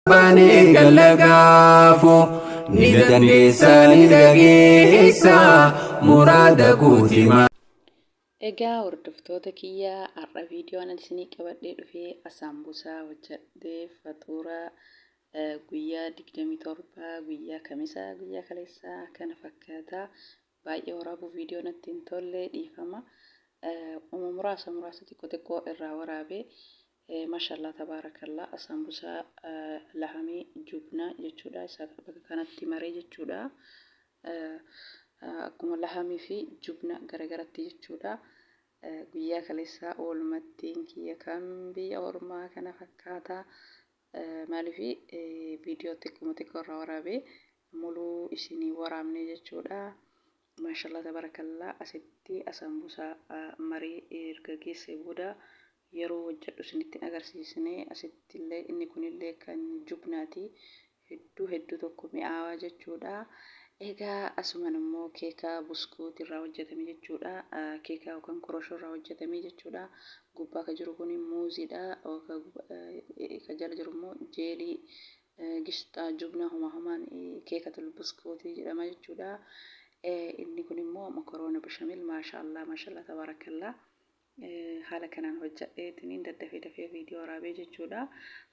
Baanee galla gaafo ni dandeessa ni dhageessa muraada guuti. Egaa hordoftoota kiyya, har'a viidiyoon ani isinii qabadhee dhufe asaambusaa hojjedhee faxuura guyyaa 27, guyyaa Kamisa, guyyaa kaleessaa kana fakkaata. Baay'ee waraabuu viidiyoo natti hin tolle, dhiifama. Uma muraasa muraasa xiqqoo xiqqoo irraa waraabee. Mashallah, tabaarakallah. Asaambusaa lahamii jubnaa jechuudha, isa bakka kanatti maree jechuudha. Akkuma lahamii fi jubna garagaratti jechuudha. Guyyaa kaleessaa oolmattiin kiyya kan biyya ormaa kana fakkaata. Maaliif viidiyoo xiqquma xiqqoo irraa waraabee muluu isinii waraabne jechuudha. Maashallah, tabarakallah. Asitti asaambusaa maree erga geessee booda yeroo hojjedhu isinitti agarsiisne. Asitti illee inni kunillee kan jubnaati. Hedduu hedduu tokko mi'aawaa jechuudha. Egaa asuman immoo keeka buskuutii irraa hojjetame jechuudha. Keeka yookaan koroshoo irraa hojjetame jechuudha. Gubbaa ka jiru kun muuziidha. Ka jala jiru immoo jeelii gishxaa jubnaa humaa humaan keekatul buskuutii jedhama jechuudha. Inni kun immoo mokoroona bashamel. Maashaallah, maashaallah, tabaarakallaa. Haala kanaan hojjadheetiniin daddafee dafee viidiyoo waraabee jechuudha.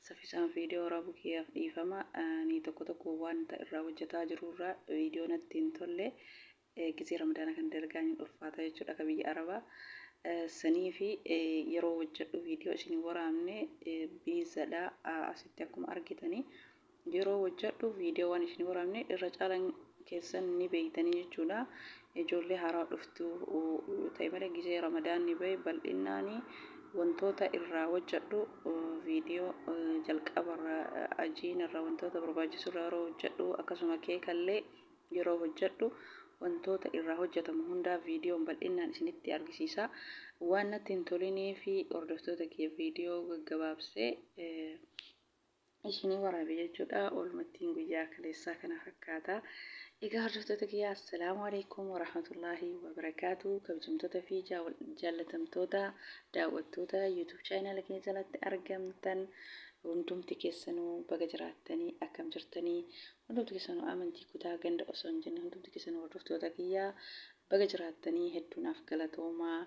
Saffisaan viidiyoo waraabuu kiyyaaf dhiifama. Ni tokko tokko wanta irraa hojjetaa jirurraa viidiyoo natti hin tolle. Gizee Ramadaana kan dalagaan hin ulfaata jechuudha akka biyya Arabaa. Sanii fi yeroo hojjedhu viidiyoo isin waraabne biizadha, asitti akkuma argitanii. Yeroo hojjedhu viidiyoo waan isin waraabne irra caalan keessan ni beektanii jechuudha. Ijoollee haaraa dhuftu ta'e malee gizee Ramadaanni bahe bal'innaanii wantoota irraa hojjedhu viidiyoo jalqabarraa ajiina irraa wantoota barbaachisu irraa yeroo hojjedhu, akkasuma keekallee yeroo hojjedhu wantoota irraa hojjetamu hundaa viidiyoon bal'innaan isinitti argisiisa. Waan natti hin tolinii fi hordoftoota kiyya, viidiyoo gaggabaabsee isinii waraabe jechuudha. Oolmattiin guyyaa kaleessaa kana fakkaata. Egaa hordoftoota kiyya, assalaamu alaikum warahmatullaahi wabarakaatu. Kabajamtoota fi jaallatamtoota daawwattoota YouTube chaayinaala keenya jalatti argamtan hundumti keessanuu, baga jiraattanii, akkam jirtanii? Hundumti keessanuu amantii, kutaa, ganda osoo hin jenne, hundumti keessanuu hordoftoota kiyya baga jiraattanii, hedduu naaf galatoomaa.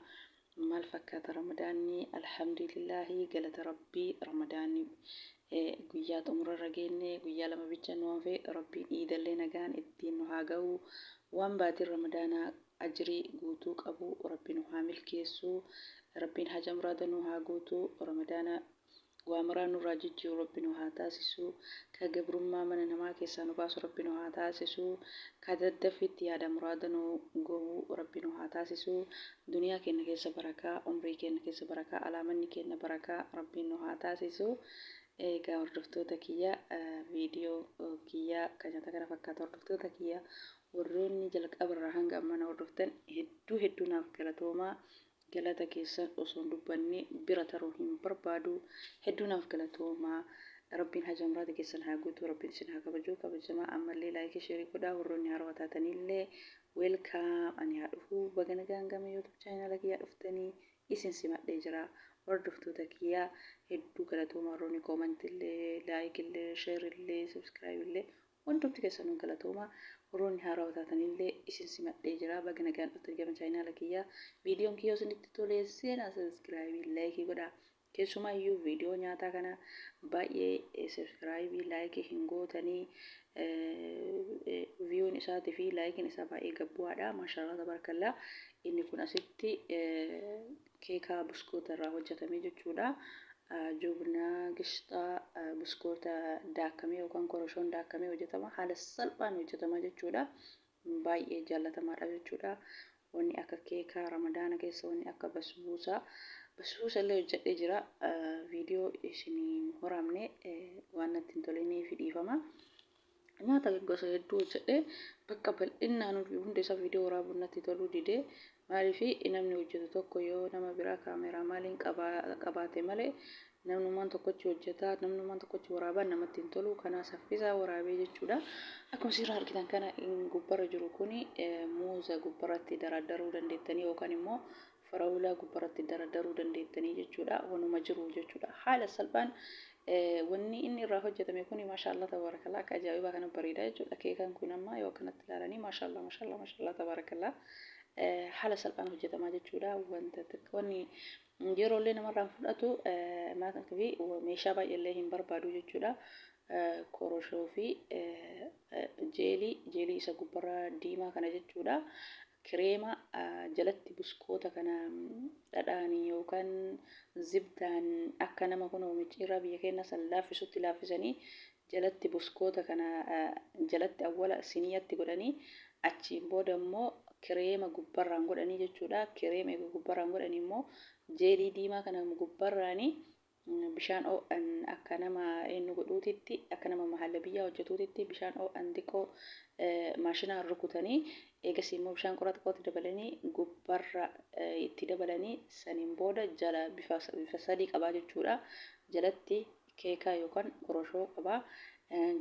Maal fakkaata Ramadaanni? Alhamdulillaahi, galata Rabbii. Ramadaanni guyyaa xumurarra geenne, guyyaa 2 bicha nu hafe. Rabbiin iidallee nagaan ittiin nu haa ga'u. Waan baatiin Ramadaanaa ajrii guutuu qabu Rabbi nu haa milkeessu. Rabbiin haja muraada nu haa guutu. Ramadaana waa maraa nurraa jijjiiru Rabbi nu haa taasisu. Ka gabrummaa mana namaa keessaa nu baasu Rabbi nu haa taasisu. Ka daddaffiitti yaada muraada nu gahu Rabbi nu haa taasisu. Duniyaa keenya keessa barakaa, umrii keenya keessa barakaa, alaamanni keenya barakaa Rabbiin nu haa taasisu. Egaa hordoftoota kiyya, viidiyoo kiyya kan nyaata kana fakkaata. Hordoftoota kiyya, warroonni jalqabarraa hanga ammaa na hordoftan, hedduu hedduu naaf galatoomaa. Galata keessan osoo hin dubbanne bira taruu hin barbaadu. Hedduu naaf galatoomaa. Rabbiin haja muraada keessan haa guutu. Rabbiin isin haa kabaju. Kabajamaa, ammallee like, share godhaa. Warroonni haarawaa taatanillee welcome, ani haa dhufu, baga nagaan gama YouTube chaayinaala kiyyaa dhuftanii, isin simadhee jira. Hordoftoota kiyyaa, hedduu galatoomaa. Warroonni comment illee, like illee, share illee, subscribe illee, hundumti keessanuu galatooma. Warroonni haarawaa taatanillee isin simadhee jira. Baga nagaan dhuftan gama chaayinaala kiyyaa. Viidiyoon kiyya isinitti tolee seenaa, subscribe, like godhaa. Keessumaayyuu viidiyoo nyaataa kana baay'ee subscribe, like hin gootanii. Viewn isaatii fi likeiin isaa baay'ee gabbu'aadha. Maashaallah, tabarakallah. Inni kun asitti keekaa buskuuta irraa hojjetame jechuudha. Jubnaa gishxaa buskuuta daakamee yookaan koroshoon daakamee hojjetama. Haala salphaan hojjetama jechuudha. Baay'ee jaallatamaadha jechuudha. Wanni akka keekaa Ramadaana keessa, wanni akka basbuusaa. Basbuusa illee hojjedhee jira. Viidiyoo isiniin waraabne waan natti hin toliniif dhiifama. Nyaata gosa hedduu hojjedhee bakka bal'innaan hunda isaa viidiyoo waraabuun natti toluu didee. Maaliif, namni hojjetu tokko yoo nama biraa kaameraamaaliin qabaate malee, namnummaan tokkochi hojjetaa, namnummaan tokkochi waraabaan namatti hin tolu. Kanaa saffisaa waraabee jechuudha. Akkuma asirraa argitan kana, gubbarra jiru kuni muuza gubbarratti daradaruu dandeettanii yookaan immoo farawulaa gubbarratti daradaruu dandeettanii jechuudha. Wanuma jiru jechuudha. Haala salphaan Wanni inni irraa hojjetame kun maashaallah tabaarakallaa akka ajaa'ibaa kana bareeda jechuudha. Keekaan kun amma yoo akkanatti ilaalanii maashaallah maashaallah maashaallah tabaarakallaa haala salphaan hojjetamaa jechuudha. Wanta wanni yeroollee namarraan fudhatu fi meeshaa baay'eellee hin barbaadu jechuudha. Koroshoo fi jeelii jeelii isa gubbarraa diimaa kana jechuudha. Kireema jalatti buskoota kana dhadhaanii yookaan zibdaan akka nama kunoo micciirraa biyya keenya san laaffisutti laaffisanii jalatti buskoota kana jalatti awwala siniyatti godhanii achiin booda immoo kireema gubbarraan godhanii jechuudha. Kireema eega gubbarraan godhanii immoo jeelii diimaa kana gubbarraanii bishaan ho'an akka nama eenyu godhuutitti, akka nama mahallabiyyaa hojjetuutitti bishaan ho'an xiqqoo maashinaan rukutanii, eegasii immoo bishaan qoraa xiqqootti dabalanii gubbarra itti dabalanii, saniin booda jala bifa bifa sadii qabaa jechuudha. Jalatti keekaa yookaan koroshoo qabaa.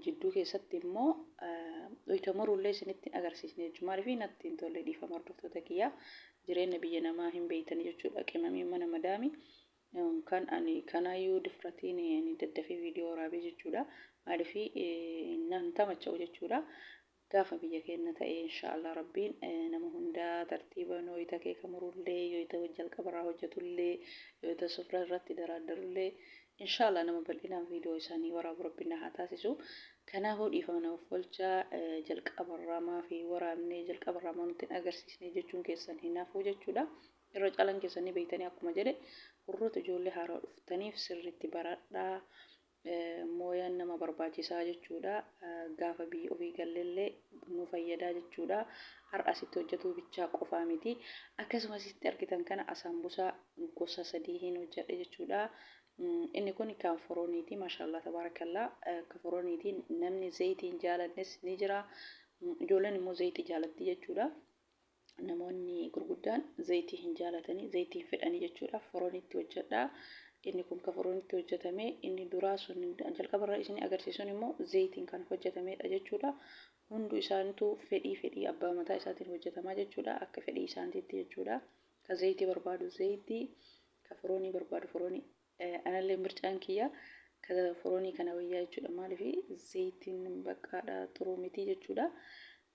Jidduu keessatti immoo uyta murullee isinitti agarsiisne jechuudha. Maaliif natti hin tolle, dhiifama hordoftoota kiyyaa, jireenya biyya namaa hin beeytanii jechuudha. Qimamii mana madaami. Kan ani kanaayyuu difratiin ani daddafee viidiyoo waraabee jechuudha. Maaliif nan tamacha'u jechuudha. Gaafa biyya keenya ta'e inshaallah rabbiin nama hundaa tartiiba yooyita keeka murullee, yooyita jalqabarraa hojjetullee, yooyita sufra irratti daraaddarullee, inshaallah nama bal'inaan viidiyoo isaanii waraabu rabbiin na haa taasisu. Kanaafuu dhiifama nama oolchaa, jalqabarraa maafi waraabnee jalqabarraa maa nutti hin agarsiisne jechuun keessan hin hafu jechuudha. Irra caalaan keessanii beektanii akkuma jedhe, warroota ijoollee haaraa dhuftaniif sirriitti baradhaa. Mooyaan nama barbaachisaa jechuudha. Gaafa biyya ofii galleellee nu fayyadaa jechuudha. Har'a asitti hojjetuu bichaa qofaa miti. Akkasumas asitti argitan kana asaambusaa gosa sadii hin hojjedhe jechuudha. Inni kun kan forooniiti. Maashaallah tabaarakallaa. Kan forooniiti, namni zayitii hin jaalannes ni jira. Ijoolleen immoo zayitii jaalatti jechuudha. Namoonni gurguddaan zayitii hin jaalatanii, zayitii hin fedhanii jechuudha. Foroonitti hojjedha. Inni kun kan foroonitti hojjetame, inni duraa sun jalqabarra isin agarsiisuun immoo zayitiin kan hojjetamedha jechuudha. Hundu isaaniitu fedhii fedhii abbaa mataa isaatiin hojjetamaa jechuudha. Akka fedhii isaaniitti jechuudha. Ka zayitii barbaadu zayitii, ka foroonii barbaadu foroonii. Anallee mircaan kiyya ka foroonii kana wayyaa jechuudha. Maaliif zayitiin baqqaadha, xuruu miti jechuudha.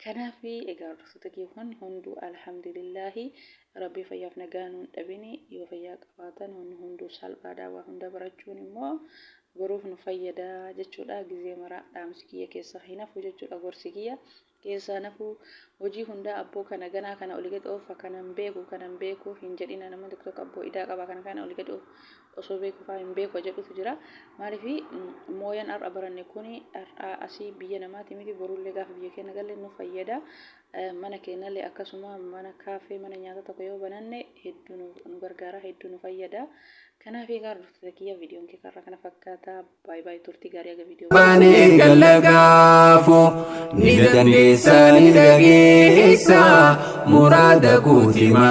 Kanaaf egaa hordoftoota kiyya hunduu, alhamdulillaahi, rabbii fayyaaf nagaa nuun dhabini. Yoo fayyaa qabaatan wanni hunduu salphaadha. Waa hunda barachuun immoo boruuf nu fayyada jechuudha. Gizee maraa dhaamsi kiyya keessaa hin hafu jechuudha. Gorsi kiyya keessaa nafu hojii hundaa abboo kana ganaa kana olii gadi oofa, kanan beeku kanan beeku hin jedhina. Namni tokko tokko abboo idaa qaba, kana kana olii gadi oofa, osoo beeku faa hin beeku jedhutu jira. Maaliif mooyaan har'a baranne kuni har'a asii biyya namaati miti, borullee gaafa biyya keenya galle nu fayyada. Mana keenyallee akkasuma mana kaafee, mana nyaata tokko yoo bananne hedduu nu gargaara, hedduu nu fayyada. Kanaaf egaa hordoftoota kiyya, viidiyoon kee karra kana fakkaata. Baay'ee baay'ee turtii gaarii aga viidiyoo. Baanee gallagaafo ni dandeessa, ni dhageessa muraada guutima.